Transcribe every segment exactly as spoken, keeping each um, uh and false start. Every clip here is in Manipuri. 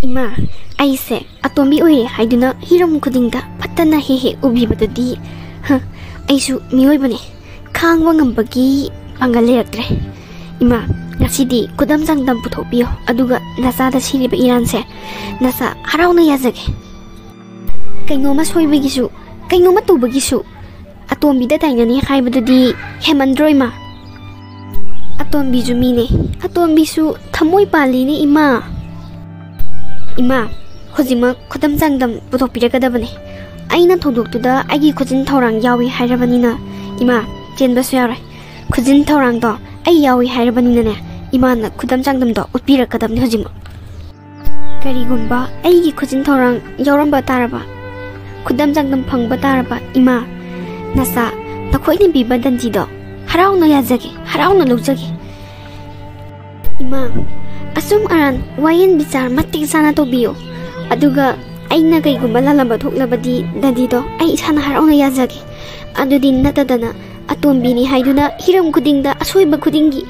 ꯏꯃꯥ, ꯑꯩꯁꯦ ꯑꯇꯣꯝꯕꯤ ꯑꯣꯏꯔꯦ ꯍꯥꯏꯗꯨꯅ ꯍꯤꯔꯝ ꯈꯨꯗꯤꯡꯗ ꯐꯠꯇꯅ ꯍꯦꯛ ꯍꯦꯛ ꯎꯕꯤꯕꯗꯨꯗꯤ, ꯍ, ꯑꯩꯁꯨ ꯃꯤꯑꯣꯏꯕꯅꯦ, ꯈꯥꯡꯕ ꯉꯝꯕꯒꯤ ꯄꯥꯡꯒꯜ ꯂꯩꯔꯛꯇ꯭ꯔꯦ꯫ ꯏꯃꯥ, ꯉꯁꯤꯗꯤ ꯈꯨꯗꯝ ꯆꯥꯡꯗꯝ ꯄꯨꯊꯣꯛꯄꯤꯌꯣ, ꯑꯗꯨꯒ ꯅꯆꯥꯗ ꯁꯤꯔꯤꯕ ꯏꯔꯥꯟꯁꯦ ꯅꯆꯥ ꯍꯔꯥꯎꯅ ꯌꯥꯖꯒꯦ꯫ ꯀꯩꯅꯣꯝꯃ ꯁꯣꯏꯕꯒꯤꯁꯨ, ꯀꯩꯅꯣꯝꯃ ꯇꯧꯕꯒꯤꯁꯨ ꯑꯇꯣꯝꯕꯤꯗ ꯇꯥꯏꯅꯅꯤ ꯍꯥꯏꯕꯗꯨꯗꯤ ꯍꯦꯃꯟꯗ꯭ꯔꯣ, ꯏꯃꯥ? ꯑꯇꯣꯝꯕꯤꯁꯨ ꯃꯤꯅꯦ, ꯑꯇꯣꯝꯕꯤꯁꯨ ꯊꯃꯣꯏ ꯄꯥꯜꯂꯤꯅꯦ, ꯏꯃꯥ꯫ ꯏꯃꯥ, ꯍꯧꯖꯤꯛꯃꯛ ꯈꯨꯗꯝ ꯆꯥꯡꯗꯝ ꯄꯨꯊꯣꯛꯄꯤꯔꯛꯀꯗꯕꯅꯦ꯫ ꯑꯩꯅ ꯊꯧꯗꯣꯛꯇꯨꯗ ꯑꯩꯒꯤ ꯈꯨꯖꯤꯟ ꯊꯧꯔꯥꯡ ꯌꯥꯎꯏ ꯍꯥꯏꯔꯕꯅꯤꯅ, ꯏꯃꯥ, ꯆꯦꯟꯕꯁꯨ ꯌꯥꯔꯣꯏ꯫ ꯈꯨꯖꯤꯟ ꯊꯧꯔꯥꯡꯗꯣ ꯑꯩ ꯌꯥꯎꯏ ꯍꯥꯏꯔꯕꯅꯤꯅꯅꯦ, ꯏꯃꯥꯅ ꯈꯨꯗꯝ ꯆꯥꯡꯗꯝꯗꯣ ꯎꯠꯄꯤꯔꯛꯀꯗꯕꯅꯦ ꯍꯧꯖꯤꯛꯃꯛ꯫ ꯀꯔꯤꯒꯨꯝꯕ ꯑꯩꯒꯤ ꯈꯨꯖꯤꯟ ꯊꯧꯔꯥꯡ ꯌꯥꯎꯔꯝꯕ ꯇꯥꯔꯕ, ꯈꯨꯗꯝ ꯆꯥꯡꯗꯝ ꯐꯪꯕ ꯇꯥꯔꯕ, ꯏꯃꯥ, ꯅꯆꯥ, ꯅꯈꯣꯏꯅ ꯄꯤꯕ ꯗꯟꯗꯤꯗꯣ ꯍꯔꯥꯎꯅ ꯌꯥꯖꯒꯦ, ꯍꯔꯥꯎꯅ ꯂꯧꯖꯒꯦ꯫ ꯏꯃꯥ, ꯑꯆꯨꯝ ꯑꯔꯥꯟ ꯋꯥꯌꯦꯜ ꯕꯤꯆꯥꯔ ꯃꯇꯤꯛ ꯆꯥꯅ ꯇꯧꯕꯤꯌꯨ꯫ ꯑꯗꯨꯒ ꯑꯩꯅ ꯀꯩꯒꯨꯝꯕ ꯂꯥꯜꯂꯝꯕ ꯊꯣꯛꯂꯕꯗꯤ ꯗꯟꯗꯤꯗꯣ ꯑꯩ ꯏꯁꯥꯅ ꯍꯔꯥꯎꯅ ꯌꯥꯖꯒꯦ꯫ ꯑꯗꯨꯗꯤ ꯅꯠꯇꯗꯅ ꯑꯇꯣꯝꯕꯤꯅꯤ ꯍꯥꯏꯗꯨꯅ ꯍꯤꯔꯝ ꯈꯨꯗꯤꯡꯗ ꯑꯁꯣꯏꯕ ꯈꯨꯗꯤꯡꯒꯤ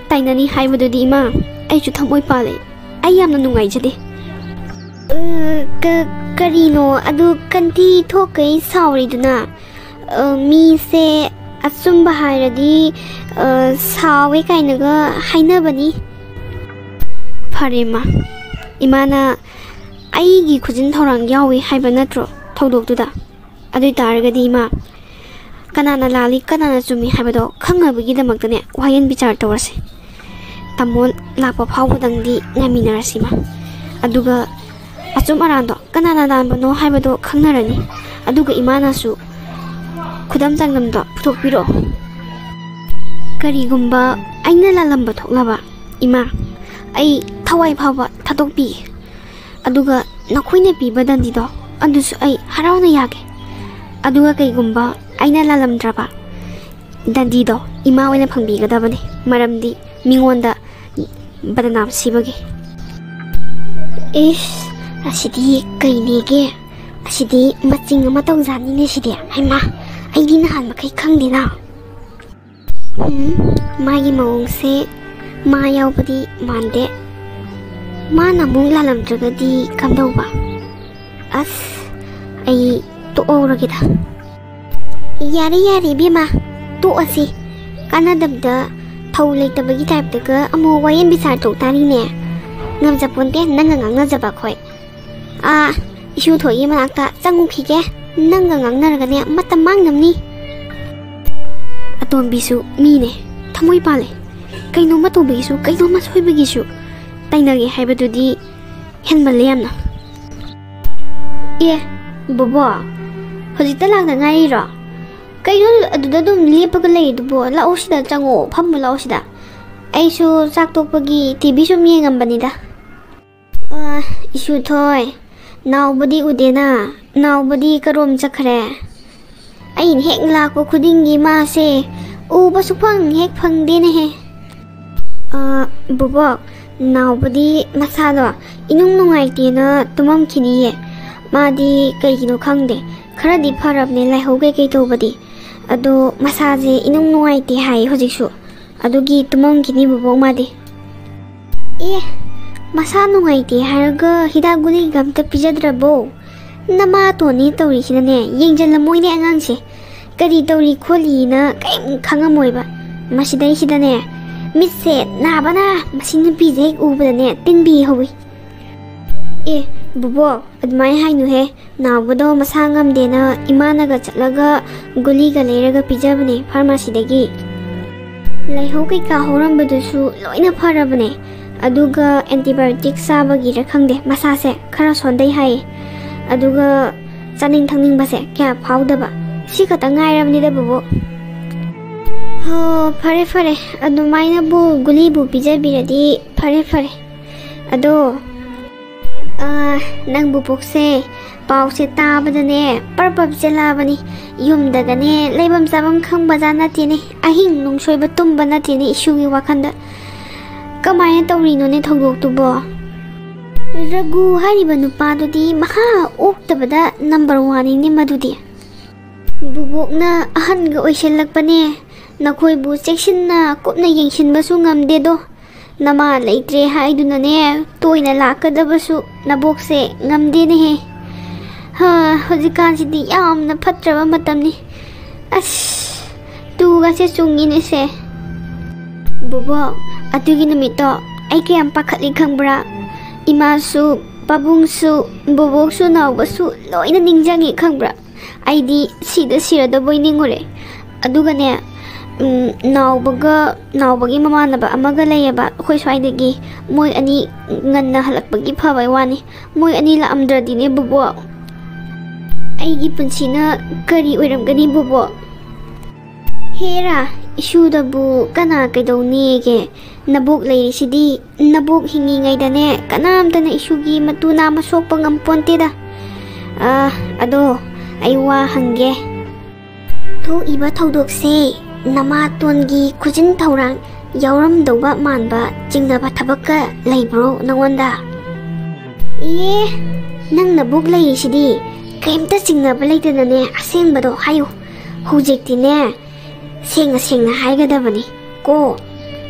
ꯇꯥꯏꯅꯅꯤ ꯍꯥꯏꯕꯗꯨꯗꯤ, ꯏꯃꯥ, ꯑꯩꯁꯨ ꯊꯃꯣꯏ ꯄꯥꯜꯂꯦ꯫ ꯑꯩ ꯌꯥꯝꯅ ꯅꯨꯡꯉꯥꯏꯖꯗꯦ꯫ ꯑ, ꯀ-, ꯀꯔꯤꯅꯣ ꯑꯗꯨ ꯀꯟꯊꯤ ꯊꯣꯛꯈꯩ ꯁꯥꯎꯔꯤꯗꯨꯅ? ꯑ, ꯃꯤꯁꯦ ꯑꯆꯨꯝꯕ ꯍꯥꯏꯔꯗꯤ, ꯑ, ꯁꯥꯎꯋꯦ ꯀꯥꯏꯅꯒ ꯍꯥꯏꯅꯕꯅꯤ꯫ ꯐꯔꯦ, ꯏꯃꯥ꯫ ꯏꯃꯥꯅ ꯑꯩꯒꯤ ꯈꯨꯖꯤꯟ ꯊꯧꯔꯥꯡ ꯌꯥꯎꯏ ꯍꯥꯏꯕ ꯅꯠꯇ꯭ꯔꯣ ꯊꯧꯗꯣꯛꯇꯨꯗ? ꯑꯗꯨ ꯑꯣꯏ ꯇꯥꯔꯒꯗꯤ, ꯏꯃꯥ, ꯀꯅꯥꯅ ꯂꯥꯜꯂꯤ, ꯀꯅꯥꯅ ꯆꯨꯝꯃꯤ ꯍꯥꯏꯕꯗꯣ ꯈꯪꯅꯕꯒꯤꯗꯃꯛꯇꯅꯦ, ꯋꯥꯌꯦꯜ ꯕꯤꯆꯥꯔ ꯇꯧꯔꯁꯦ꯫ ꯇꯥꯃꯣ ꯂꯥꯛꯄ ꯐꯥꯎꯕꯗꯪꯗꯤ ꯉꯥꯏꯃꯤꯟꯅꯔꯁꯤ, ꯏꯃꯥ꯫ ꯑꯗꯨꯒ ꯑꯆꯨꯝ ꯑꯔꯥꯟꯗꯣ ꯀꯅꯥꯅ ꯂꯥꯟꯕꯅꯣ ꯍꯥꯏꯕꯗꯣ ꯈꯪꯅꯔꯅꯤ꯫ ꯑꯗꯨꯒ ꯏꯃꯥꯅꯁꯨ ꯈꯨꯗꯝ ꯆꯥꯡꯗꯝꯗꯣ ꯄꯨꯊꯣꯛꯄꯤꯔꯛꯑꯣ꯫ ꯀꯔꯤꯒꯨꯝꯕ ꯑꯩꯅ ꯂꯥꯜꯂꯝꯕ ꯊꯣꯛꯂꯕ, ꯏꯃꯥ, ꯑꯩ ꯊꯋꯥꯏ ꯐꯥꯎꯕ ꯊꯥꯗꯣꯛꯄꯤꯒꯦ꯫ ꯑꯗꯨꯒ ꯅꯈꯣꯏꯅ ꯄꯤꯕ ꯗꯟꯗꯤꯗꯣ, ꯑꯗꯨꯁꯨ ꯑꯩ ꯍꯔꯥꯎꯅ ꯌꯥꯒꯦ꯫ ꯑꯗꯨꯒ ꯀꯩꯒꯨꯝꯕ ꯑꯩꯅ ꯂꯥꯜꯂꯝꯗ꯭ꯔꯕ, ꯗꯟꯗꯤꯗꯣ ꯏꯃꯥ ꯑꯣꯏꯅ ꯐꯪꯕꯤꯒꯗꯕꯅꯤ, ꯃꯔꯝꯗꯤ ꯃꯤꯉꯣꯟꯗ ꯕꯗꯅꯥꯝ ꯁꯤꯕꯒꯤ꯫ ꯏꯁ, ꯑꯁꯤꯗꯤ ꯀꯩꯅꯦꯒꯦ? ꯑꯁꯤꯗꯤ ꯃꯆꯤꯡ ꯑꯃ ꯇꯧꯖꯥꯅꯤꯅꯦ ꯁꯤꯗꯤ꯫ ꯍꯩꯃꯥ, ꯑꯩꯗꯤ ꯅꯍꯥꯟ ꯃꯈꯩ ꯈꯪꯗꯦꯅ꯫ ꯎꯝ, ꯃꯥꯒꯤ ꯃꯑꯣꯡꯁꯦ ꯃꯥ ꯌꯥꯎꯕꯗꯤ ꯃꯥꯟꯗꯦ꯫ ꯃꯥꯅ ꯑꯃꯨꯛ ꯂꯥꯜꯂꯝꯗ꯭ꯔꯒꯗꯤ ꯀꯝꯗꯧꯕ? ꯑꯁ, ꯑꯩ ꯇꯣꯛꯍꯧꯔꯒꯦꯗ꯫ ꯌꯥꯔꯦ, ꯌꯥꯔꯦ, ꯏꯕꯦꯝꯃ, ꯇꯣꯛꯑꯁꯤ꯫ ꯀꯥꯟꯅꯗꯕꯗ, ꯊꯧ ꯂꯩꯇꯕꯒꯤ ꯇꯥꯏꯞꯇꯒ ꯑꯃꯨꯛ ꯋꯥꯌꯦꯟ ꯕꯤꯆꯥꯔ ꯇꯧ ꯇꯥꯔꯤꯅꯦ꯫ ꯉꯝꯖꯄꯣꯟꯇꯦ ꯅꯪꯒ ꯉꯥꯡꯅꯖꯕ ꯑꯩꯈꯣꯏ꯫ ꯑꯥ, ꯏꯁꯨ ꯊꯣꯛꯏ ꯃꯅꯥꯛꯇ ꯆꯪꯉꯨꯈꯤꯒꯦ꯫ ꯅꯪꯒ ꯉꯥꯡꯅꯔꯒꯅꯦ ꯃꯇꯝ ꯃꯥꯡꯅꯕꯅꯤ꯫ ꯑꯇꯣꯝꯕꯤꯁꯨ ꯃꯤꯅꯦ, ꯊꯃꯣꯏ ꯄꯥꯜꯂꯦ꯫ ꯀꯩꯅꯣꯝꯃ ꯇꯧꯕꯒꯤꯁꯨ, ꯀꯩꯅꯣꯝꯃ ꯁꯣꯏꯕꯒꯤꯁꯨ ꯇꯥꯏꯅꯒꯦ ꯍꯥꯏꯕꯗꯨꯗꯤ ꯍꯦꯟꯃꯜꯂꯦ ꯌꯥꯝꯅ꯫ ꯑꯦ, ꯕꯣꯕꯣ, ꯍꯧꯖꯤꯛꯇ ꯂꯥꯛꯇ ꯉꯥꯏꯔꯤꯔꯣ? ꯀꯩꯅꯣ ꯑꯗꯨꯗ ꯑꯗꯨꯝ ꯂꯦꯞꯄꯒ ꯂꯩꯗꯨꯕꯣ? ꯂꯥꯛꯑꯣ ꯁꯤꯗ ꯆꯪꯉꯛꯑꯣ, ꯐꯝꯃꯨ ꯂꯥꯛꯑꯣ ꯁꯤꯗ꯫ ꯑꯩꯁꯨ ꯆꯥꯛ ꯇꯣꯛꯄꯒꯤ ꯇꯤ ꯚꯤ ꯁꯨꯝ ꯌꯦꯡꯉꯝꯕꯅꯤꯗ꯫ ꯑ, ꯏꯁꯨꯊꯣꯏ, ꯅꯥꯎꯕꯗꯤ ꯎꯗꯦꯅ, ꯅꯥꯎꯕꯗꯤ ꯀꯔꯣꯝ ꯆꯠꯈ꯭ꯔꯦ? ꯑꯩꯅ ꯍꯦꯛ ꯂꯥꯛꯄ ꯈꯨꯗꯤꯡꯒꯤ ꯃꯥꯁꯦ ꯎꯕ ꯁꯨꯐꯪ ꯍꯦꯛ ꯐꯪꯗꯦꯅꯦꯍꯦ꯫ ꯑ, ꯕꯣꯕꯣꯛ, ꯅꯥꯎꯕꯗꯤ ꯃꯁꯥꯗꯣ ꯏꯅꯨꯡ ꯅꯨꯡꯉꯥꯏꯇꯦꯅ ꯇꯨꯝꯃꯝꯈꯤꯅꯤꯌꯦ꯫ ꯃꯥꯗꯤ ꯀꯩꯒꯤꯅꯣ ꯈꯪꯗꯦ, ꯈꯔꯗꯤ ꯐꯔꯕꯅꯦ ꯂꯥꯏꯍꯧ ꯀꯩꯀꯩ ꯇꯧꯕꯗꯤ꯫ ꯑꯗꯣ ꯃꯁꯥꯁꯦ ꯏꯅꯨꯡ ꯅꯨꯡꯉꯥꯏꯇꯦ ꯍꯥꯏ ꯍꯧꯖꯤꯛꯁꯨ꯫ ꯑꯗꯨꯒꯤ ꯇꯨꯝꯃꯝꯈꯤꯅꯤ ꯕꯣꯕꯣꯛ ꯃꯥꯗꯤ꯫ ꯑꯦ, ꯃꯁꯥ ꯅꯨꯡꯉꯥꯏꯇꯦ ꯍꯥꯏꯔꯒ ꯍꯤꯗꯥꯛ ꯒꯨꯂꯤꯒ ꯑꯝꯇ ꯄꯤꯖꯗ꯭ꯔꯕꯣ? ꯅꯃꯥꯇꯣꯟꯅꯤ ꯇꯧꯔꯤꯁꯤꯅꯅꯦ, ꯌꯦꯡꯖꯜꯂꯝꯃꯣꯏꯅꯦ ꯑꯉꯥꯡꯁꯦ꯫ ꯀꯔꯤ ꯇꯧꯔꯤ ꯈꯣꯠꯂꯤꯅ ꯀꯔꯤꯝ ꯈꯪꯉꯝꯃꯣꯏꯕ꯫ ꯃꯁꯤꯗꯩꯁꯤꯗꯅꯦ, ꯃꯤꯠꯁꯦ ꯅꯥꯕꯅ ꯃꯁꯤ ꯅꯨꯄꯤꯁꯦ ꯍꯦꯛ ꯎꯕꯗꯅꯦ ꯇꯤꯟꯕꯤ ꯍꯧꯏ꯫ ꯑꯦ, ꯕꯣꯕꯣꯛ, ꯑꯗꯨꯃꯥꯏꯅ ꯍꯥꯏꯅꯨꯍꯦ꯫ ꯅꯥꯎꯕꯗꯣ ꯃꯁꯥ ꯉꯝꯗꯦꯅ ꯏꯃꯥꯅꯒ ꯆꯠꯂꯒ ꯒꯨꯂꯤꯒ ꯂꯩꯔꯒ ꯄꯤꯖꯕꯅꯦ ꯐꯥꯔꯃꯥꯁꯤꯗꯒꯤ꯫ ꯂꯥꯏꯍꯧ ꯀꯩꯀꯥ ꯍꯧꯔꯝꯕꯗꯨꯁꯨ ꯂꯣꯏꯅ ꯐꯔꯕꯅꯦ꯫ ꯑꯗꯨꯒ ꯑꯦꯟꯇꯤꯕꯥꯌꯣꯇꯤꯛ ꯆꯥꯕꯒꯤꯔ ꯈꯪꯗꯦ, ꯃꯁꯥꯁꯦ ꯈꯔ ꯁꯣꯟꯊꯩ ꯍꯥꯏꯌꯦ꯫ ꯑꯗꯨꯒ ꯆꯥꯅꯤꯡ ꯊꯛꯅꯤꯡꯕꯁꯦ ꯀꯌꯥ ꯐꯥꯎꯗꯕ꯫ ꯁꯤ ꯈꯛꯇ ꯉꯥꯏꯔꯕꯅꯤꯗ ꯕꯣꯕꯣꯛ꯫ ꯍꯣ, ꯐꯔꯦ ꯐꯔꯦ, ꯑꯗꯨꯃꯥꯏꯅꯕꯨ ꯒꯨꯂꯤꯕꯨ ꯄꯤꯖꯕꯤꯔꯗꯤ ꯐꯔꯦ ꯐꯔꯦ꯫ ꯑꯗꯣ, ꯑꯥ, ꯅꯪ ꯕꯣꯕꯣꯛꯁꯦ ꯄꯥꯎꯁꯦ ꯇꯥꯕꯗꯅꯦ ꯄꯔꯞ ꯄꯔꯞ ꯆꯦꯜꯂꯛꯑꯕꯅꯤ꯫ ꯌꯨꯝꯗꯒꯅꯦ ꯂꯩꯐꯝ ꯆꯥꯐꯝ ꯈꯪꯕꯖꯥꯠ ꯅꯠꯇꯦꯅꯦ꯫ ꯑꯍꯤꯡ ꯅꯨꯡꯁꯣꯏꯕ ꯇꯨꯝꯕ ꯅꯠꯇꯦꯅꯦ ꯏꯁꯨꯒꯤ ꯋꯥꯈꯜꯗ꯫ ꯀꯃꯥꯏꯅ ꯇꯧꯔꯤꯅꯣꯅꯦ ꯊꯧꯗꯣꯛꯇꯨꯕꯣ? ꯔꯘꯨ ꯍꯥꯏꯔꯤꯕ ꯅꯨꯄꯥꯗꯨꯗꯤ ꯃꯍꯥ ꯑꯣꯛꯇꯕꯗ ꯅꯝꯕꯔ ꯋꯥꯟꯅꯤꯅꯦ ꯃꯗꯨꯗꯤ꯫ ꯕꯨꯕꯣꯛꯅ ꯑꯍꯟꯒ ꯑꯣꯏꯁꯤꯜꯂꯛꯄꯅꯦ꯫ ꯅꯈꯣꯏꯕꯨ ꯆꯦꯛꯁꯤꯟꯅ ꯀꯨꯞꯅ ꯌꯦꯡꯁꯤꯟꯕꯁꯨ ꯉꯝꯗꯦꯗꯣ꯫ ꯅꯃꯥ ꯂꯩꯇ꯭ꯔꯦ ꯍꯥꯏꯗꯨꯅꯅꯦ, ꯇꯣꯏꯅ ꯂꯥꯛꯀꯗꯕꯁꯨ ꯅꯕꯣꯛꯁꯦ ꯉꯝꯗꯦꯅꯦꯍꯦ꯫ ꯍꯥ, ꯍꯧꯖꯤꯛꯀꯥꯟꯁꯤꯗꯤ ꯌꯥꯝꯅ ꯐꯠꯇ꯭ꯔꯕ ꯃꯇꯝꯅꯤ꯫ ꯑꯁ, ꯇꯨꯒꯁꯦ ꯆꯨꯡꯉꯤꯅꯦꯁꯦ꯫ ꯕꯣꯕꯣꯛ, ꯑꯗꯨꯒꯤ ꯅꯨꯃꯤꯠꯇꯣ ꯑꯩ ꯀꯌꯥꯝ ꯄꯥꯈꯠꯂꯤ ꯈꯪꯕ꯭ꯔꯥ? ꯏꯃꯥꯁꯨ, ꯄꯥꯕꯨꯡꯁꯨ, ꯕꯣꯕꯣꯛꯁꯨ, ꯅꯥꯎꯕꯁꯨ ꯂꯣꯏꯅ ꯅꯤꯡꯁꯤꯡꯉꯤ ꯈꯪꯕ꯭ꯔꯥ? ꯑꯩꯗꯤ ꯁꯤꯗ ꯁꯤꯔꯗꯕꯣꯏ ꯅꯤꯡꯉꯨꯔꯦ꯫ ꯑꯗꯨꯒꯅꯦ, ꯎꯝ, ꯅꯥꯎꯕꯒ, ꯅꯥꯎꯕꯒꯤ ꯃꯃꯥꯟꯅꯕ ꯑꯃꯒ ꯂꯩꯌꯦꯕ ꯑꯩꯈꯣꯏ ꯁ꯭ꯋꯥꯏꯗꯒꯤ꯫ ꯃꯣꯏ ꯑꯅꯤ ꯉꯟꯅ ꯍꯜꯂꯛꯄꯒꯤ ꯐꯕꯩ ꯋꯥꯅꯤ꯫ ꯃꯣꯏ ꯑꯅꯤ ꯂꯥꯛꯑꯝꯗ꯭ꯔꯗꯤꯅꯦ ꯕꯣꯕꯣꯛ, ꯑꯩꯒꯤ ꯄꯨꯟꯁꯤꯅ ꯀꯔꯤ ꯑꯣꯏꯔꯝꯒꯅꯤ ꯕꯣꯕꯣꯛ? ꯍꯦꯔꯥ, ꯏꯁꯨꯗꯕꯨ ꯀꯅꯥ ꯀꯩꯗꯧꯅꯤꯒꯦ? ꯅꯕꯣꯛ ꯂꯩꯔꯤꯁꯤꯗꯤ꯫ ꯅꯕꯣꯛ ꯍꯤꯡꯉꯤꯉꯩꯗꯅꯦ, ꯀꯅꯥꯝꯇꯅ ꯏꯁꯨꯒꯤ ꯃꯇꯨ ꯅꯥꯝꯃ ꯁꯣꯛꯄ ꯉꯝꯄꯣꯟꯇꯦꯗ꯫ ꯑ, ꯑꯗꯣ ꯑꯩ ꯋꯥ ꯍꯪꯒꯦ꯫ ꯊꯣꯛꯏꯕ ꯊꯧꯗꯣꯛꯁꯦ ꯅꯃꯥꯇꯣꯟꯒꯤ ꯈꯨꯖꯤꯟ ꯊꯧꯔꯥꯡ ꯌꯥꯎꯔꯝꯗꯧꯕ ꯃꯥꯟꯕ ꯆꯤꯡꯅꯕ ꯊꯕꯛꯀ ꯂꯩꯕ꯭ꯔꯣ ꯅꯉꯣꯟꯗ? ꯑꯦ, ꯅꯪ ꯅꯕꯨꯛ ꯂꯩꯔꯤꯁꯤꯗꯤ꯫ ꯀꯩꯝꯇ ꯆꯤꯡꯅꯕ ꯂꯩꯇꯅꯅꯦ ꯑꯁꯦꯡꯕꯗꯣ ꯍꯥꯏꯌꯨ꯫ ꯍꯧꯖꯤꯛꯇꯤꯅꯦ ꯁꯦꯡꯅ ꯁꯦꯡꯅ ꯍꯥꯏꯒꯗꯕꯅꯤ ꯀꯣ꯫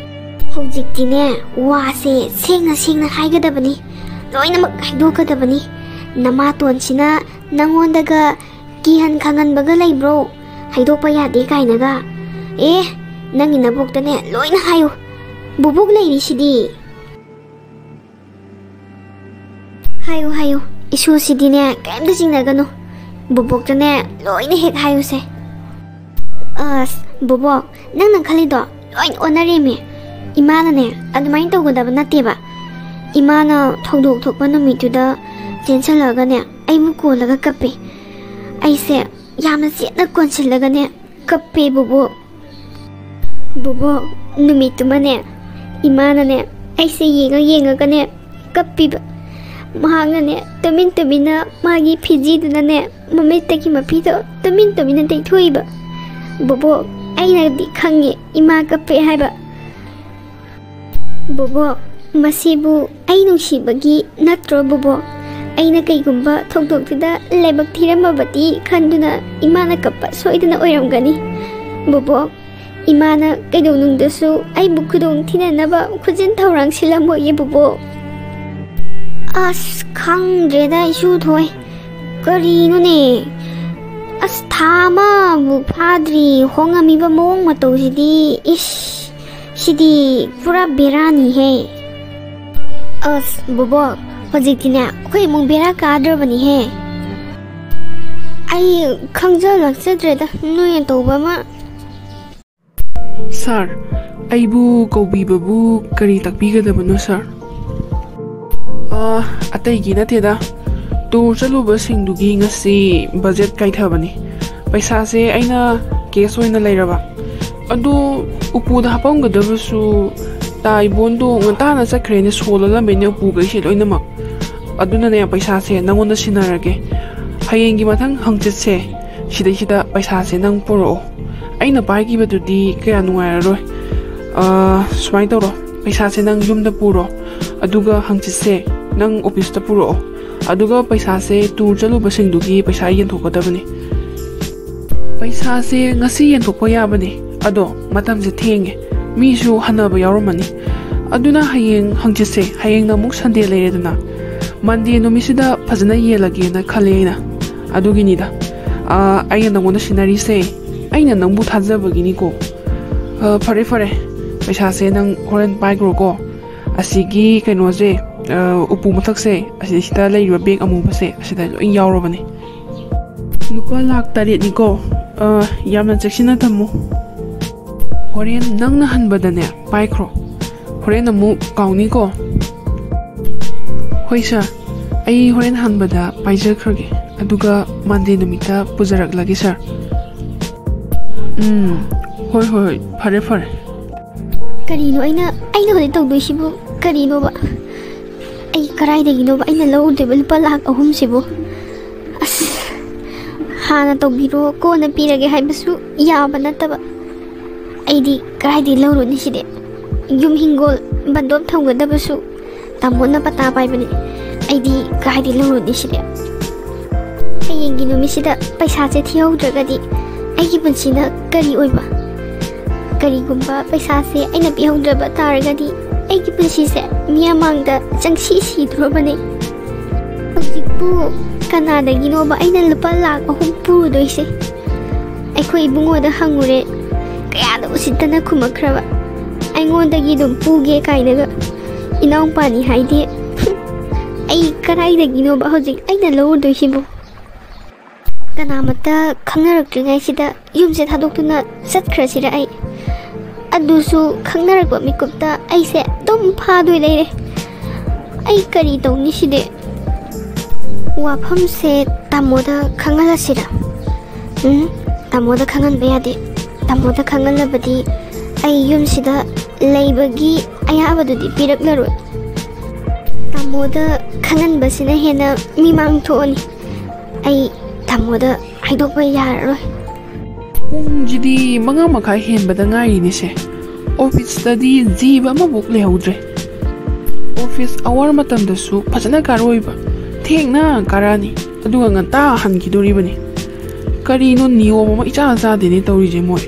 ꯍꯧꯖꯤꯛꯇꯤꯅꯦ ꯋꯥꯁꯦ ꯁꯦꯡꯅ ꯁꯦꯡꯅ ꯍꯥꯏꯒꯗꯕꯅꯤ꯫ ꯂꯣꯏꯅꯃꯛ ꯍꯥꯏꯗꯣꯛꯀꯗꯕꯅꯤ꯫ ꯅꯃꯥꯇꯣꯟꯁꯤꯅ ꯅꯪꯉꯣꯟꯗꯒ ꯀꯤꯍꯟ ꯈꯪꯍꯟꯕꯒ ꯂꯩꯕ꯭ꯔꯣ? ꯍꯥꯏꯗꯣꯛꯄ ꯌꯥꯗꯦ ꯀꯥꯏꯅꯒ꯫ ꯑꯦ, ꯅꯪꯒꯤ ꯅꯕꯣꯛꯇꯅꯦ ꯂꯣꯏꯅ ꯍꯥꯏꯌꯨ꯫ ꯕꯨꯕꯣꯛ ꯂꯩꯔꯤꯁꯤꯗꯤ꯫ ꯍꯥꯏꯌꯨ, ꯍꯥꯏꯌꯨ꯫ ꯏꯁꯨꯁꯤꯗꯤꯅꯦ ꯀꯔꯤꯝꯇ ꯆꯤꯡꯅꯒꯅꯨ꯫ ꯕꯨꯕꯣꯛꯇꯅꯦ ꯂꯣꯏꯅ ꯍꯦꯛ ꯍꯥꯏꯌꯨꯁꯦ꯫ ꯑꯁ, ꯕꯨꯕꯣꯛ, ꯅꯪꯅ ꯈꯜꯂꯤꯗꯣ ꯂꯣꯏ ꯑꯣꯟꯅꯔꯦꯃꯤ꯫ ꯏꯃꯥꯅꯅꯦ ꯑꯗꯨꯃꯥꯏꯅ ꯇꯧꯒꯗꯕ ꯅꯠꯇꯦꯕ꯫ ꯏꯃꯥꯅ ꯊꯧꯗꯣꯛ ꯊꯣꯛꯄ ꯅꯨꯃꯤꯠꯇꯨꯗ ꯆꯦꯟꯁꯤꯜꯂꯛꯑꯒꯅꯦ ꯑꯩꯕꯨ ꯀꯣꯜꯂꯒ ꯀꯞꯄꯦ꯫ ꯑꯩꯁꯦ ꯌꯥꯝꯅ ꯆꯦꯠꯅ ꯀꯣꯟꯁꯤꯜꯂꯒꯅꯦ ꯀꯞꯄꯦ ꯕꯣꯕꯣꯛ꯫ ꯕꯣꯕꯣꯛ, ꯅꯨꯃꯤꯠꯇꯨꯃꯅꯦ ꯏꯃꯥꯅꯅꯦ ꯑꯩꯁꯦ ꯌꯦꯡꯉ ꯌꯦꯡꯉꯒꯅꯦ ꯀꯞꯄꯤꯕ꯫ ꯃꯍꯥꯛꯅꯅꯦ ꯇꯨꯃꯤꯟ ꯇꯨꯃꯤꯟꯅ ꯃꯥꯒꯤ ꯐꯤꯖꯤꯗꯨꯅꯅꯦ ꯃꯃꯤꯠꯇꯒꯤ ꯃꯄꯤꯗꯣ ꯇꯨꯃꯤꯟ ꯇꯨꯃꯤꯟꯅ ꯇꯩꯊꯣꯛꯏꯕ꯫ ꯕꯣꯕꯣꯛ, ꯑꯩꯅꯗꯤ ꯈꯪꯉꯦ ꯏꯃꯥ ꯀꯞꯄꯦ ꯍꯥꯏꯕ꯫ ꯕꯣꯕꯣꯛ, ꯃꯁꯤꯕꯨ ꯑꯩ ꯅꯨꯡꯁꯤꯕꯒꯤ ꯅꯠꯇ꯭ꯔꯣ ꯕꯣꯕꯣꯛ? ꯑꯩꯅ ꯀꯩꯒꯨꯝꯕ ꯊꯧꯗꯣꯛꯇꯨꯗ ꯂꯥꯏꯕꯛ ꯊꯤꯔꯝꯃꯕꯗꯤ ꯈꯟꯗꯨꯅ ꯏꯃꯥꯅ ꯀꯞꯄ ꯁꯣꯏꯗꯅ ꯑꯣꯏꯔꯝꯒꯅꯤ꯫ ꯕꯣꯕꯣꯛ, ꯏꯃꯥꯅ ꯀꯩꯗꯧꯅꯨꯡꯗꯁꯨ ꯑꯩꯕꯨ ꯈꯨꯗꯣꯡ ꯊꯤꯅꯅꯕ ꯈꯨꯖꯤꯟ ꯊꯧꯔꯥꯡ ꯁꯤꯜꯂꯝꯃꯣꯏꯌꯦ, ꯕꯣꯕꯣꯛ꯫ ꯑꯁ, ꯈꯪꯗ꯭ꯔꯦꯗ, ꯏꯁꯨ ꯊꯣꯏ꯫ ꯀꯔꯤꯅꯣꯅꯦ? ꯑꯁ, ꯊꯥ ꯑꯃꯕꯨ ꯐꯥꯗ꯭ꯔꯤ, ꯍꯣꯡꯉꯝꯃꯤꯕ ꯃꯑꯣꯡ ꯃꯇꯧꯁꯤꯗꯤ, ꯏꯁ, ꯁꯤꯗꯤ ꯄꯨꯔꯥ ꯕꯦꯔꯥꯅꯤꯍꯦ꯫ ꯑꯁ, ꯕꯣꯕꯣꯛ, ꯍꯧꯖꯤꯛꯇꯤꯅꯦ, ꯑꯩꯈꯣꯏ ꯏꯃꯨꯡ ꯕꯦꯔꯥ ꯀꯥꯗ꯭ꯔꯕꯅꯤꯍꯦ꯫ ꯑꯩ ꯈꯪꯖ ꯂꯥꯛꯆꯗ꯭ꯔꯦꯗ, ꯅꯣꯏꯅ ꯇꯧꯕ ꯑꯃ꯫ ꯁꯥꯔ, ꯑꯩꯕꯨ ꯀꯧꯕꯤꯕꯕꯨ ꯀꯔꯤ ꯇꯥꯛꯄꯤꯒꯗꯕꯅꯣ, ꯁꯥꯔ? ꯑꯥ, ꯑꯇꯩꯒꯤ ꯅꯠꯇꯦꯗ, ꯇꯨꯔ ꯆꯠꯂꯨꯕꯁꯤꯡꯗꯨꯒꯤ ꯉꯁꯤ ꯕꯖꯦꯠ ꯀꯥꯏꯊꯕꯅꯤ꯫ ꯄꯩꯁꯥꯁꯦ ꯑꯩꯅ ꯀꯦꯁ ꯑꯣꯏꯅ ꯂꯩꯔꯕ, ꯑꯗꯨ ꯎꯄꯨꯗ ꯍꯥꯞꯄꯝꯒꯗꯕꯁꯨ ꯇꯥ ꯏꯕꯣꯟꯗꯣ ꯉꯟꯇꯥꯅ ꯆꯠꯈ꯭ꯔꯦꯅꯦ, ꯁꯣ ꯂꯣꯜꯂꯝꯃꯦꯅꯦ ꯎꯄꯨꯈꯩꯁꯦ ꯂꯣꯏꯅꯃꯛ꯫ ꯑꯗꯨꯅꯅꯦ, ꯄꯩꯁꯥꯁꯦ ꯅꯪꯉꯣꯟꯗ ꯁꯤꯟꯅꯔꯒꯦ꯫ ꯍꯌꯦꯡꯒꯤ ꯃꯊꯪ ꯍꯪꯆꯤꯠꯁꯦ, ꯁꯤꯗꯩꯁꯤꯗ ꯄꯩꯁꯥꯁꯦ ꯅꯪ ꯄꯨꯔꯛꯑꯣ꯫ ꯑꯩꯅ ꯄꯥꯏꯈꯤꯕꯗꯨꯗꯤ ꯀꯌꯥ ꯅꯨꯡꯉꯥꯏꯔꯔꯣꯏ꯫ ꯑꯥ, ꯁꯨꯃꯥꯏꯅ ꯇꯧꯔꯣ, ꯄꯩꯁꯥꯁꯦ ꯅꯪ ꯌꯨꯝꯗ ꯄꯨꯔꯣ, ꯑꯗꯨꯒ ꯍꯪꯆꯤꯠꯁꯦ ꯅꯪ ꯑꯣꯐꯤꯁꯇ ꯄꯨꯔꯛꯑꯣ, ꯑꯗꯨꯒ ꯄꯩꯁꯥꯁꯦ ꯇꯨꯔ ꯆꯠꯂꯨꯕꯁꯤꯡꯗꯨꯒꯤ ꯄꯩꯁꯥ ꯌꯦꯟꯊꯣꯛꯀꯗꯕꯅꯤ꯫ ꯄꯩꯁꯥꯁꯦ ꯉꯁꯤ ꯌꯦꯟꯊꯣꯛꯄ ꯌꯥꯕꯅꯤ, ꯑꯗꯣ ꯃꯇꯝꯁꯦ ꯊꯦꯡꯉꯦ, ꯃꯤꯁꯨ ꯍꯟꯅꯕ ꯌꯥꯎꯔꯝꯃꯅꯤ꯫ ꯑꯗꯨꯅ ꯍꯌꯦꯡ ꯍꯪꯆꯤꯠꯁꯦ, ꯍꯌꯦꯡꯅ ꯑꯃꯨꯛ ꯁꯟꯗꯦ ꯂꯩꯔꯦꯗꯅ, ꯃꯟꯗꯦ ꯅꯨꯃꯤꯠꯁꯤꯗ ꯐꯖꯅ ꯌꯦꯜꯂꯒꯦꯅ ꯈꯜꯂꯦ ꯑꯩꯅ꯫ ꯑꯗꯨꯒꯤꯅꯤꯗ, ꯑꯥ, ꯑꯩꯅ ꯅꯪꯉꯣꯟꯗ ꯁꯤꯟꯅꯔꯤꯁꯦ, ꯑꯩꯅ ꯅꯪꯕꯨ ꯊꯥꯖꯕꯒꯤꯅꯤꯀꯣ꯫ ꯑꯥ, ꯐꯔꯦ, ꯐꯔꯦ, ꯄꯩꯁꯥꯁꯦ ꯅꯪ ꯍꯣꯔꯦꯟ ꯄꯥꯏꯈ꯭ꯔꯣꯀꯣ꯫ ꯑꯁꯤꯒꯤ ꯀꯩꯅꯣꯁꯦ, ꯑꯥ, ꯎꯄꯨ ꯃꯊꯛꯁꯦ, ꯑꯁꯤꯗꯩꯁꯤꯗ ꯂꯩꯔꯤꯕ ꯕꯦꯒ ꯑꯃꯨꯕꯁꯦ, ꯑꯁꯤꯗ ꯂꯣꯏ ꯌꯥꯎꯔꯕꯅꯦ꯫ ꯂꯨꯄꯥ ꯂꯥꯛ ꯇꯔꯦꯠꯅꯤꯀꯣ꯫ ꯑꯥ, ꯌꯥꯝꯅ ꯆꯦꯛꯁꯤꯟꯅ ꯊꯝꯃꯨ꯫ ꯍꯣꯔꯦꯟ ꯅꯪꯅ ꯍꯟꯕꯗꯅꯦ, ꯄꯥꯏꯈ꯭ꯔꯣ꯫ ꯍꯣꯔꯦꯟ ꯑꯃꯨꯛ ꯀꯥꯎꯅꯤꯀꯣ꯫ ꯍꯣꯏ ꯁꯥꯔ, ꯑꯩ ꯍꯣꯔꯦꯟ ꯍꯟꯕꯗ ꯄꯥꯏꯖꯈ꯭ꯔꯒꯦ, ꯑꯗꯨꯒ ꯃꯟꯗꯦ ꯅꯨꯃꯤꯠꯇ ꯄꯨꯖꯔꯛꯂꯒꯦ ꯁꯥꯔ꯫ ꯎꯝ, ꯍꯣꯏ, ꯍꯣꯏ, ꯐꯔꯦ, ꯐꯔꯦ꯫ ꯀꯔꯤꯅꯣ ꯑꯩꯅ, ꯑꯩꯅ ꯍꯧꯖꯤꯛ ꯇꯧꯗꯣꯏꯁꯤꯕꯨ? ꯀꯔꯤꯅꯣꯕ? ꯑꯩ ꯀꯗꯥꯏꯗꯒꯤꯅꯣꯕ ꯑꯩꯅ ꯂꯧꯔꯨꯗꯣꯏꯕ ꯂꯨꯄꯥ ꯂꯥꯛ ꯑꯍꯨꯝꯁꯤꯕꯨ? ꯑꯁ, ꯍꯥꯟꯅ ꯇꯧꯕꯤꯔꯣ, ꯀꯣꯟꯅ ꯄꯤꯔꯒꯦ ꯍꯥꯏꯕꯁꯨ ꯌꯥꯕ ꯅꯠꯇꯕ꯫ ꯑꯩꯗꯤ ꯀꯗꯥꯏꯗꯒꯤ ꯂꯧꯔꯨꯅꯤ ꯁꯤꯗꯤ? ꯌꯨꯝ ꯍꯤꯡꯒꯣꯜ ꯕꯟꯗꯣꯞ ꯊꯝꯒꯗꯕꯁꯨ ꯇꯥꯃꯣꯅ ꯄꯇꯥ ꯄꯥꯏꯕꯅꯤ꯫ ꯑꯩꯗꯤ ꯀꯗꯥꯏꯗꯒꯤ ꯂꯧꯔꯨꯅꯤ ꯁꯤꯗꯤ? ꯍꯌꯦꯡꯒꯤ ꯅꯨꯃꯤꯠꯁꯤꯗ ꯄꯩꯁꯥꯁꯦ ꯊꯤꯍꯧꯗ꯭ꯔꯒꯗꯤ ꯑꯩꯒꯤ ꯄꯨꯟꯁꯤꯅ ꯀꯔꯤ ꯑꯣꯏꯕ? ꯀꯔꯤꯒꯨꯝꯕ ꯄꯩꯁꯥꯁꯦ ꯑꯩꯅ ꯄꯤꯍꯧꯗ꯭ꯔꯕ ꯇꯥꯔꯒꯗꯤ ꯑꯩꯒꯤ ꯄꯨꯟꯁꯤꯁꯦ ꯃꯤꯌꯥꯝ ꯃꯥꯡꯗ ꯆꯪꯁꯤ ꯁꯤꯗ꯭ꯔꯣꯕꯅꯦ꯫ ꯍꯧꯖꯤꯛꯄꯨ ꯀꯅꯥꯗꯒꯤꯅꯣꯕ ꯑꯩꯅ ꯂꯨꯄꯥ ꯂꯥꯈ ꯑꯍꯨꯝ ꯄꯨꯔꯨꯗꯣꯏꯁꯦ? ꯑꯩꯈꯣꯏ ꯏꯕꯨꯡꯉꯣꯗ ꯍꯪꯉꯨꯔꯦ, ꯀꯌꯥꯗ ꯎꯁꯤꯠꯇꯅ ꯈꯨꯝꯃꯛꯈ꯭ꯔꯕ꯫ ꯑꯩꯉꯣꯟꯗꯒꯤ ꯑꯗꯨꯝ ꯄꯨꯒꯦ ꯀꯥꯏꯅꯒ꯫ ꯏꯅꯥꯎꯄꯥꯅꯤ ꯍꯥꯏꯗꯤ꯫ ꯑꯩ ꯀꯗꯥꯏꯗꯒꯤꯅꯣꯕ ꯍꯧꯖꯤꯛ ꯑꯩꯅ ꯂꯧꯔꯨꯗꯣꯏꯁꯤꯕꯨ? ꯀꯅꯥꯃꯠꯇ ꯈꯪꯅꯔꯛꯇ꯭ꯔꯤꯉꯩꯁꯤꯗ ꯌꯨꯝꯁꯦ ꯊꯥꯗꯣꯛꯇꯨꯅ ꯆꯠꯈ꯭ꯔꯁꯤꯔ ꯑꯩ? ꯑꯗꯨꯁꯨ ꯈꯪꯅꯔꯛꯄ ꯃꯤꯀꯨꯞꯇ ꯑꯩꯁꯦ ꯑꯗꯨꯝ ꯐꯥꯗꯣꯏ ꯂꯩꯔꯦ꯫ ꯑꯩ ꯀꯔꯤ ꯇꯧꯅꯤ ꯁꯤꯗꯤ? ꯋꯥꯐꯝꯁꯦ ꯇꯥꯃꯣꯗ ꯈꯪꯍꯜꯂꯁꯤꯔ? ꯎꯝ, ꯇꯥꯃꯣꯗ ꯈꯪꯍꯟꯕ ꯌꯥꯗꯦ꯫ ꯇꯥꯃꯣꯗ ꯈꯪꯍꯜꯂꯕꯗꯤ ꯑꯩ ꯌꯨꯝꯁꯤꯗ ꯂꯩꯕꯒꯤ ꯑꯌꯥꯕꯗꯨꯗꯤ ꯄꯤꯔꯛꯂꯔꯣꯏ꯫ ꯇꯥꯃꯣꯗ ꯈꯪꯍꯟꯕꯁꯤꯅ ꯍꯦꯟꯅ ꯃꯤꯃꯥꯡ ꯊꯣꯛꯑꯅꯤ꯫ ꯑꯩ ꯇꯥꯃꯣꯗ ꯍꯥꯏꯗꯣꯛꯄ ꯌꯥꯔꯔꯣꯏ꯫ ꯄꯨꯡꯁꯤꯗꯤ ꯃꯉꯥ ꯃꯈꯥꯏ ꯍꯦꯟꯕꯗ ꯉꯥꯏꯔꯤꯅꯦꯁꯦ꯫ ꯑꯣꯐꯤꯁꯇꯗꯤ ꯖꯤꯕ ꯑꯃꯐꯥꯎ ꯂꯩꯍꯧꯗ꯭ꯔꯦ꯫ ꯑꯣꯐꯤꯁ ꯑꯋꯥꯔ ꯃꯇꯝꯗꯁꯨ ꯐꯖꯅ ꯀꯥꯔꯛꯑꯣꯏꯕ, ꯊꯦꯡꯅ ꯀꯥꯔꯛꯑꯅꯤ, ꯑꯗꯨꯒ ꯉꯟꯇꯥ ꯍꯟꯈꯤꯗꯣꯔꯤꯕꯅꯤ꯫ ꯀꯔꯤꯅꯣ ꯅꯤꯌꯣꯝ ꯑꯃ ꯏꯆꯥ ꯆꯥꯗꯦꯅꯦ ꯇꯧꯔꯤꯁꯦ ꯃꯣꯏ꯫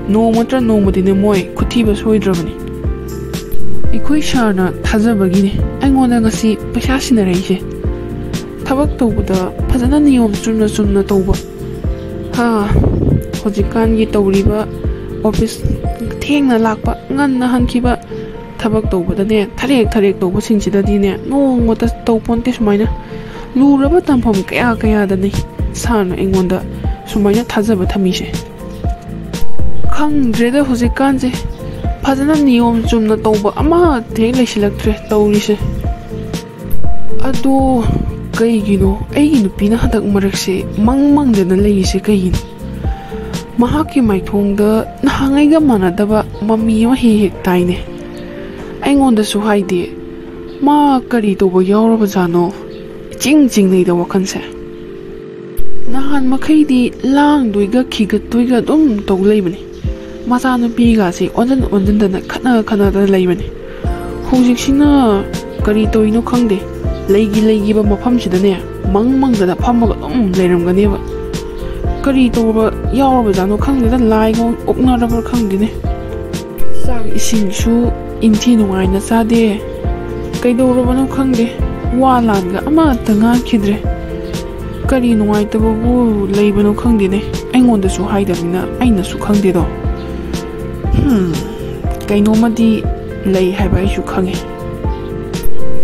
ꯅꯣꯡꯃ ꯅꯠꯇ꯭ꯔ ꯅꯣꯡꯃꯗꯤꯅꯦ ꯃꯣꯏ ꯈꯨꯊꯤꯕ ꯁꯣꯏꯗ꯭ꯔꯕꯅꯤ꯫ ꯑꯩꯈꯣꯏ ꯁꯥꯔꯅ ꯊꯥꯖꯕꯒꯤꯅꯦ ꯑꯩꯉꯣꯟꯗ ꯉꯁꯤ ꯄꯩꯁꯥ ꯁꯤꯟꯅꯔꯛꯏꯁꯦ꯫ ꯊꯕꯛ ꯇꯧꯕꯗ ꯐꯖꯅ ꯅꯤꯌꯣꯝ ꯆꯨꯝꯅ ꯆꯨꯝꯅ ꯇꯧꯕ꯫ ꯍꯥ, ꯍꯧꯖꯤꯛꯀꯥꯟꯒꯤ ꯇꯧꯔꯤꯕ ꯑꯣꯐꯤꯁ ꯊꯦꯡꯅ ꯂꯥꯛꯄ, ꯉꯟꯅ ꯍꯟꯈꯤꯕ, ꯊꯕꯛ ꯇꯧꯕꯗꯅꯦ ꯊꯔꯦꯛ ꯊꯔꯦꯛ ꯇꯧꯕꯁꯤꯡꯁꯤꯗꯗꯤꯅꯦ ꯅꯣꯡꯃꯇ ꯇꯧ ꯄꯣꯟꯇꯦ ꯁꯨꯃꯥꯏꯅ꯫ ꯂꯨꯔꯕ ꯇꯝꯐꯝ ꯀꯌꯥ ꯀꯌꯥꯗꯅꯤ ꯁꯥꯔꯅ ꯑꯩꯉꯣꯟꯗ ꯁꯨꯃꯥꯏꯅ ꯊꯥꯖꯕ ꯊꯝꯃꯤꯁꯦ꯫ ꯈꯪꯗ꯭ꯔꯦꯗ ꯍꯧꯖꯤꯛꯀꯥꯟꯁꯦ, ꯐꯖꯅ ꯅꯤꯌꯣꯝ ꯆꯨꯝꯅ ꯇꯧꯕ ꯑꯃꯠꯇ ꯍꯦꯛ ꯂꯩꯁꯤꯜꯂꯛꯇ꯭ꯔꯦ ꯇꯧꯔꯤꯁꯦ꯫ ꯑꯗꯣ ꯀꯩꯒꯤꯅꯣ ꯑꯩꯒꯤ ꯅꯨꯄꯤꯅ ꯍꯟꯗꯛ ꯃꯔꯛꯁꯦ ꯃꯪ ꯃꯪꯗꯅ ꯂꯩꯔꯤꯁꯦ ꯀꯩꯒꯤꯅꯣ? ꯃꯍꯥꯛꯀꯤ ꯃꯥꯏꯊꯣꯡꯗ ꯅꯍꯥꯟꯉꯩꯒ ꯃꯥꯟꯅꯗꯕ ꯃꯃꯤ ꯑꯃ ꯍꯦꯛ ꯍꯦꯛ ꯇꯥꯏꯅꯦ꯫ ꯑꯩꯉꯣꯟꯗꯁꯨ ꯍꯥꯏꯗꯦ꯫ ꯃꯥ ꯀꯔꯤ ꯇꯧꯕ ꯌꯥꯎꯔꯕꯖꯥꯠꯅꯣ? ꯏꯆꯤꯡ ꯆꯤꯡꯅꯩꯗ ꯋꯥꯈꯜꯁꯦ꯫ ꯅꯍꯥꯟ ꯃꯈꯩꯗꯤ ꯂꯥꯡꯗꯣꯏꯒ ꯈꯤꯒꯠꯇꯣꯏꯒ ꯑꯗꯨꯝ ꯇꯧ ꯂꯩꯕꯅꯤ꯫ ꯃꯆꯥꯅꯨꯄꯤꯒꯁꯦ ꯑꯣꯟꯁꯤꯟ ꯑꯣꯟꯁꯤꯟꯗꯅ ꯈꯠꯅ ꯈꯠꯅꯗꯅ ꯂꯩꯕꯅꯤ꯫ ꯍꯧꯖꯤꯛꯁꯤꯅ ꯀꯔꯤ ꯇꯧꯔꯤꯅꯣ ꯈꯪꯗꯦ, ꯂꯩꯒꯤ ꯂꯩꯒꯤꯕ ꯃꯐꯝꯁꯤꯗꯅꯦ ꯃꯪ ꯃꯪꯗꯅ ꯐꯝꯃꯒ ꯑꯗꯨꯝ ꯂꯩꯔꯝꯒꯅꯦꯕ꯫ ꯀꯔꯤ ꯇꯧꯔꯕ ꯌꯥꯎꯔꯕꯖꯥꯠꯅꯣ ꯈꯪꯗꯦꯗ, ꯂꯥꯏꯒ ꯑꯣꯛꯅꯔꯕ꯭ꯔꯥ ꯈꯪꯗꯦꯅꯦ꯫ ꯆꯥꯛ ꯏꯁꯤꯡꯁꯨ ꯏꯟꯊꯤ ꯅꯨꯡꯉꯥꯏꯅ ꯆꯥꯗꯦ꯫ ꯀꯩꯗꯧꯔꯕꯅꯣ ꯈꯪꯗꯦ, ꯋꯥ ꯂꯥꯟꯒ ꯑꯃꯠꯇ ꯉꯥꯡꯈꯤꯗ꯭ꯔꯦ꯫ ꯀꯔꯤ ꯅꯨꯡꯉꯥꯏꯇꯕꯕꯨ ꯂꯩꯕꯅꯣ ꯈꯪꯗꯦꯅꯦ, ꯑꯩꯉꯣꯟꯗꯁꯨ ꯍꯥꯏꯗꯕꯅꯤꯅ ꯑꯩꯅꯁꯨ ꯈꯪꯗꯦꯗꯣ꯫ ꯍꯝ, ꯀꯩꯅꯣꯝꯃꯗꯤ ꯂꯩ ꯍꯥꯏꯕ ꯑꯩꯁꯨ ꯈꯪꯉꯦ꯫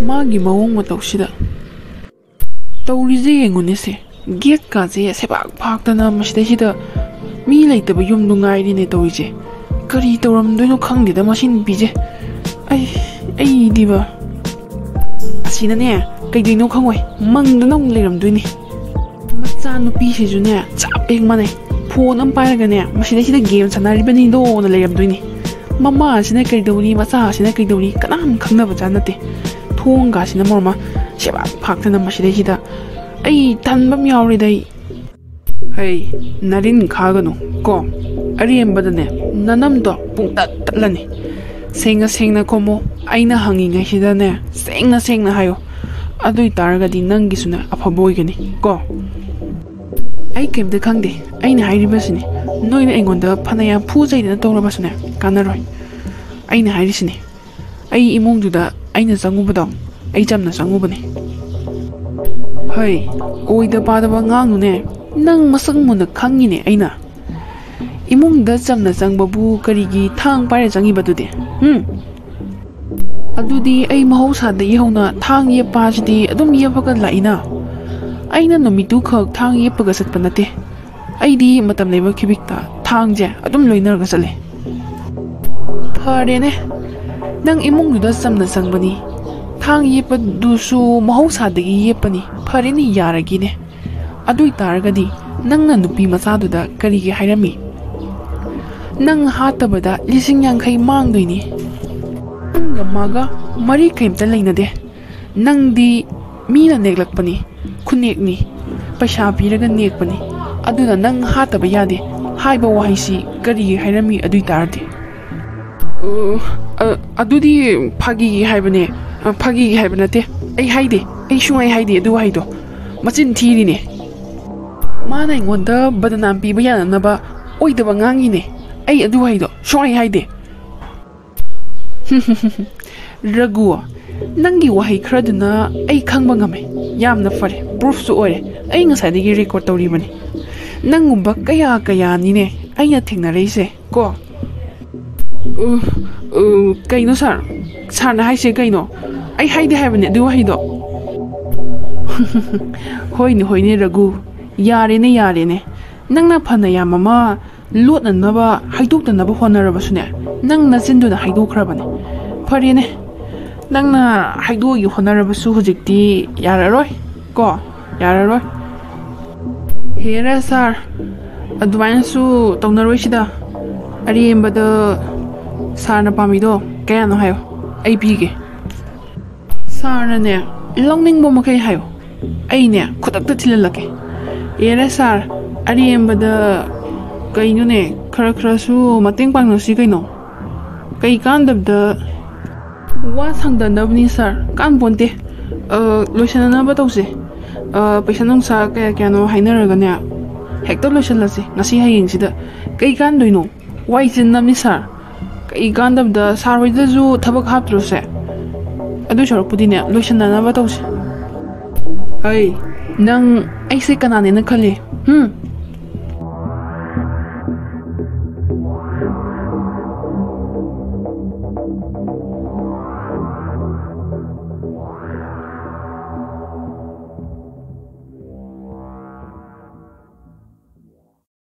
ꯃꯥꯒꯤ ꯃꯑꯣꯡ ꯃꯇꯧꯁꯤꯗ ꯇꯧꯔꯤꯁꯦ ꯌꯦꯡꯉꯨꯅꯦꯁꯦ, ꯒꯦꯠꯀꯥꯁꯦ ꯁꯦꯕꯥꯛ ꯐꯥꯛꯇꯅ ꯃꯁꯤꯗꯩꯁꯤꯗ ꯃꯤ ꯂꯩꯇꯕ ꯌꯨꯝꯗꯣ ꯉꯥꯏꯔꯤꯅꯦ ꯇꯧꯔꯤꯁꯦ꯫ ꯀꯔꯤ ꯇꯧꯔꯝꯗꯣꯏꯅꯣ ꯈꯪꯗꯦꯗ ꯃꯁꯤ ꯅꯨꯄꯤꯁꯦ꯫ ꯑꯩ, ꯑꯩꯗꯤꯕ꯫ ꯑꯁꯤꯅꯅꯦ, ꯀꯩꯗꯣꯏꯅꯣ ꯈꯪꯉꯣꯏ, ꯃꯪꯗꯅ ꯑꯃꯨꯛ ꯂꯩꯔꯝꯗꯣꯏꯅꯦ꯫ ꯃꯆꯥꯅꯨꯄꯤꯁꯤꯁꯨꯅꯦ ꯆꯞ ꯍꯦꯛ ꯃꯥꯟꯅꯩ꯫ ꯐꯣꯟ ꯑꯃ ꯄꯥꯏꯔꯒꯅꯦ ꯃꯁꯤꯗꯩꯁꯤꯗ ꯒꯦꯝ ꯁꯥꯟꯅꯔꯤꯕꯅꯤꯗꯣꯅ ꯂꯩꯔꯝꯗꯣꯏꯅꯤ꯫ ꯃꯃꯥꯁꯤꯅ ꯀꯩꯗꯧꯔꯤ, ꯃꯆꯥꯁꯤꯅ ꯀꯩꯗꯧꯔꯤ, ꯀꯅꯥꯝ ꯈꯪꯅꯕꯖꯥꯠ ꯅꯠꯇꯦ꯫ ꯊꯣꯡꯒꯥꯁꯤꯅ ꯃꯔꯣꯟ ꯑꯃ ꯁꯦꯕꯥꯛ ꯐꯥꯛꯇꯅ ꯃꯁꯤꯗꯩꯁꯤꯗ꯫ ꯑꯩ ꯇꯟꯕ ꯑꯃ ꯌꯥꯎꯔꯦꯗ ꯑꯩ꯫ ꯍꯩ, ꯅꯔꯤꯟ ꯈꯥꯒꯅꯨ ꯀꯣ꯫ ꯑꯔꯦꯝꯕꯗꯅꯦ ꯅꯅꯝꯗꯣ ꯄꯨꯡꯇꯠ ꯇꯠꯂꯅꯤ꯫ ꯁꯦꯡꯅ ꯁꯦꯡꯅ ꯈꯨꯝꯃꯨ꯫ ꯑꯩꯅ ꯍꯪꯉꯤꯉꯩꯁꯤꯗꯅꯦ ꯁꯦꯡꯅ ꯁꯦꯡꯅ ꯍꯥꯏꯌꯨ꯫ ꯑꯗꯨ ꯑꯣꯏꯇꯥꯔꯒꯗꯤ ꯅꯪꯒꯤꯁꯨꯅꯦ ꯑꯐꯕ ꯑꯣꯏꯒꯅꯤ ꯀꯣ꯫ ꯑꯩ ꯀꯩꯝꯇ ꯈꯪꯗꯦ꯫ ꯑꯩꯅ ꯍꯥꯏꯔꯤꯕꯁꯤꯅꯤ꯫ ꯅꯣꯏꯅ ꯑꯩꯉꯣꯟꯗ ꯐꯅꯌꯥꯝ ꯐꯨ ꯆꯩꯗꯅ ꯇꯧꯔꯕꯁꯨꯅꯦ ꯀꯥꯟꯅꯔꯣꯏ꯫ ꯑꯩꯅ ꯍꯥꯏꯔꯤꯁꯤꯅꯤ꯫ ꯑꯩ ꯏꯃꯨꯡꯗꯨꯗ ꯑꯩꯅ ꯆꯪꯉꯨꯕꯗꯣ, ꯑꯩ ꯆꯝꯅ ꯆꯪꯉꯨꯕꯅꯤ꯫ ꯍꯩ, ꯑꯣꯏꯗ ꯄꯥꯗꯕ ꯑꯉꯥꯡꯗꯨꯅꯦ꯫ ꯅꯪ ꯃꯁꯛ ꯃꯨꯟꯅ ꯈꯪꯉꯤꯅꯦ ꯑꯩꯅ꯫ ꯏꯃꯨꯡꯗ ꯆꯝꯅ ꯆꯪꯕꯕꯨ ꯀꯔꯤꯒꯤ ꯊꯥꯡ ꯄꯥꯏꯔ ꯆꯪꯉꯤꯕꯗꯨꯗꯤ? ꯎꯝ? ꯑꯗꯨꯗꯤ ꯑꯩ ꯃꯍꯧꯁꯥꯗꯒꯤ ꯍꯧꯅ ꯊꯥꯡ ꯌꯦꯞꯄ ꯑꯁꯤꯗꯤ ꯑꯗꯨꯝ ꯌꯦꯞꯄꯒ ꯂꯥꯛꯏꯅ꯫ ꯑꯩꯅ ꯅꯨꯃꯤꯠꯇꯨ ꯈꯛ ꯊꯥꯡ ꯌꯦꯞꯄꯒ ꯆꯠꯄ ꯅꯠꯇꯦ꯫ ꯑꯩꯗꯤ ꯃꯇꯝ ꯂꯩꯕ ꯈꯤꯕꯤꯛꯇ ꯊꯥꯡꯁꯦ ꯑꯗꯨꯝ ꯂꯣꯏꯅꯔꯒ ꯆꯠꯂꯦ꯫ ꯐꯔꯦꯅꯦ, ꯅꯪ ꯏꯃꯨꯡꯗꯨꯗ ꯆꯝꯅ ꯆꯪꯕꯅꯤ, ꯊꯥꯡ ꯌꯦꯞꯄꯗꯨꯁꯨ ꯃꯍꯧꯁꯥꯗꯒꯤ ꯌꯦꯞꯄꯅꯤ꯫ ꯐꯔꯦꯅꯦ, ꯌꯥꯔꯒꯦꯅꯦ꯫ ꯑꯗꯨ ꯑꯣꯏꯇꯥꯔꯒꯗꯤ ꯅꯪꯅ ꯅꯨꯄꯤ ꯃꯆꯥꯗꯨꯗ ꯀꯔꯤꯒꯤ ꯍꯥꯏꯔꯝꯃꯤ? ꯅꯪ ꯍꯥꯠꯇꯕꯗ ꯂꯤꯁꯤꯡ ꯌꯥꯡꯈꯩ ꯃꯥꯡꯗꯣꯏꯅꯤ꯫ ꯅꯪꯒ ꯃꯥꯒ ꯃꯔꯤ ꯀꯔꯤꯝꯇ ꯂꯩꯅꯗꯦ꯫ ꯅꯪꯗꯤ ꯃꯤꯅ ꯅꯦꯛꯂꯛꯄꯅꯤ, ꯈꯨꯅꯦꯛꯅꯤ, ꯄꯩꯁꯥ ꯄꯤꯔꯒ ꯅꯦꯛꯄꯅꯤ꯫ ꯑꯗꯨꯅ ꯅꯪ ꯍꯥꯠꯇꯕ ꯌꯥꯗꯦ ꯍꯥꯏꯕ ꯋꯥꯍꯩꯁꯤ ꯀꯔꯤꯒꯤ ꯍꯥꯏꯔꯝꯃꯤ ꯑꯗꯨꯏ ꯇꯥꯔꯗꯤ? ꯑ, ꯑ, ꯑꯗꯨꯗꯤ ꯐꯥꯒꯤꯒꯤ ꯍꯥꯏꯕꯅꯦ꯫ ꯑ, ꯐꯥꯒꯤꯒꯤ ꯍꯥꯏꯕ ꯅꯠꯇꯦ꯫ ꯑꯩ ꯍꯥꯏꯗꯦ꯫ ꯑꯩ ꯁꯨꯡꯍꯥꯏ ꯍꯥꯏꯗꯦ ꯑꯗꯨ ꯋꯥꯍꯩꯗꯣ꯫ ꯃꯆꯤꯟ ꯊꯤꯔꯤꯅꯦ꯫ ꯃꯥꯅ ꯑꯩꯉꯣꯟꯗ ꯕꯗꯅꯥꯝ ꯄꯤꯕ ꯌꯥꯅꯅꯕ ꯑꯣꯏꯗꯕ ꯉꯥꯡꯉꯤꯅꯦ꯫ ꯑꯩ ꯑꯗꯨ ꯋꯥꯍꯩꯗꯣ ꯁꯨꯡꯍꯥꯏ ꯍꯥꯏꯗꯦ꯫ ꯔꯘꯨ, ꯅꯪꯒꯤ ꯋꯥꯍꯩ ꯈꯔꯗꯨꯅ ꯑꯩ ꯈꯪꯕ ꯉꯝꯃꯦ꯫ ꯌꯥꯝꯅ ꯐꯔꯦ, ꯄ꯭ꯔꯨꯐꯁꯨ ꯑꯣꯏꯔꯦ꯫ ꯑꯩ ꯉꯁꯥꯏꯗꯒꯤ ꯔꯦꯀꯣꯔꯗ ꯇꯧꯔꯤꯕꯅꯤ꯫ ꯅꯪꯒꯨꯝꯕ ꯀꯌꯥ ꯀꯌꯥꯅꯤꯅꯦ ꯑꯩꯅ ꯊꯦꯡꯅꯔꯛꯏꯁꯦ ꯀꯣ꯫ ꯎ, ꯎ, ꯀꯩꯅꯣ ꯁꯥꯔ? ꯁꯥꯔꯅ ꯍꯥꯏꯁꯦ ꯀꯩꯅꯣ? ꯑꯩ ꯍꯥꯏꯗꯦ ꯍꯥꯏꯕꯅꯦ ꯑꯗꯨ ꯋꯥꯍꯩꯗꯣ꯫ ꯍꯣꯏꯅꯦ, ꯍꯣꯏꯅꯦ ꯔꯘꯨ, ꯌꯥꯔꯦꯅꯦ, ꯌꯥꯔꯦꯅꯦ꯫ ꯅꯪꯅ ꯐꯅ ꯌꯥꯝ ꯑꯃ ꯂꯣꯠꯅꯅꯕ, ꯍꯥꯏꯗꯣꯛꯇꯅꯕ ꯍꯣꯠꯅꯔꯕꯁꯨꯅꯦ, ꯅꯪ ꯅꯆꯤꯟꯗꯨꯅ ꯍꯥꯏꯗꯣꯛꯈ꯭ꯔꯕꯅꯦ꯫ ꯐꯔꯦꯅꯦ, ꯅꯪꯅ ꯍꯥꯏꯗꯣꯛꯑꯒꯦ ꯍꯣꯠꯅꯔꯕꯁꯨ ꯍꯧꯖꯤꯛꯇꯤ ꯌꯥꯔꯔꯣꯏ ꯀꯣ, ꯌꯥꯔꯔꯣꯏ꯫ ꯍꯦꯔꯥ ꯁꯥꯔ, ꯑꯗꯨꯃꯥꯏꯅꯁꯨ ꯇꯧꯅꯔꯣꯏꯁꯤꯗ꯫ ꯑꯔꯦꯝꯕꯗ ꯁꯥꯔꯅ ꯄꯥꯝꯃꯤꯗꯣ ꯀꯌꯥꯅꯣ ꯍꯥꯏꯌꯣ, ꯑꯩ ꯄꯤꯒꯦ꯫ ꯁꯥꯔꯅꯅꯦ, ꯂꯧꯅꯤꯡꯕ ꯃꯈꯩ ꯍꯥꯏꯌꯣ, ꯑꯩꯅꯦ ꯈꯨꯗꯛꯇ ꯊꯤꯜꯍꯜꯂꯛꯀꯦ꯫ ꯌꯥꯔꯦ ꯁꯥꯔ, ꯑꯔꯦꯝꯕꯗ ꯀꯩꯅꯣꯅꯦ, ꯈꯔ ꯈꯔꯁꯨ ꯃꯇꯦꯡ ꯄꯥꯡꯅꯁꯤ ꯀꯩꯅꯣ꯫ ꯀꯩ ꯀꯥꯟꯗꯕꯗ ꯋꯥ ꯁꯥꯡꯗꯅꯕꯅꯤ ꯁꯥꯔ, ꯀꯥꯟ ꯄꯣꯟꯇꯦ꯫ ꯑ, ꯂꯣꯏꯁꯤꯟꯅꯅꯕ ꯇꯧꯁꯦ꯫ ꯑ, ꯄꯩꯁꯥ ꯅꯨꯡꯁꯥ ꯀꯌꯥ ꯀꯌꯥꯅꯣ ꯍꯥꯏꯅꯔꯒꯅꯦ, ꯍꯦꯛꯇ ꯂꯣꯏꯁꯤꯜꯂꯁꯤ ꯉꯁꯤ ꯍꯌꯦꯡꯁꯤꯗ꯫ ꯀꯩ ꯀꯥꯟꯗꯣꯏꯅꯣ? ꯋꯥꯏ ꯆꯤꯟꯅꯕꯅꯤ ꯁꯥꯔ꯫ ꯀꯩ ꯀꯥꯟꯗꯕꯗ ꯁꯥꯔ ꯍꯣꯏꯗꯁꯨ ꯊꯕꯛ ꯍꯥꯞꯇ꯭ꯔꯁꯦ꯫ ꯑꯗꯨꯏ ꯁꯔꯨꯛꯄꯨꯗꯤꯅꯦ, ꯂꯣꯏꯁꯤꯟꯅꯅꯕ ꯇꯧꯁꯦ꯫ ꯑꯩ, ꯅꯪ ꯑꯩꯁꯦ ꯀꯅꯥꯅꯦꯅ ꯈꯜꯂꯤ? ꯍꯨꯝ?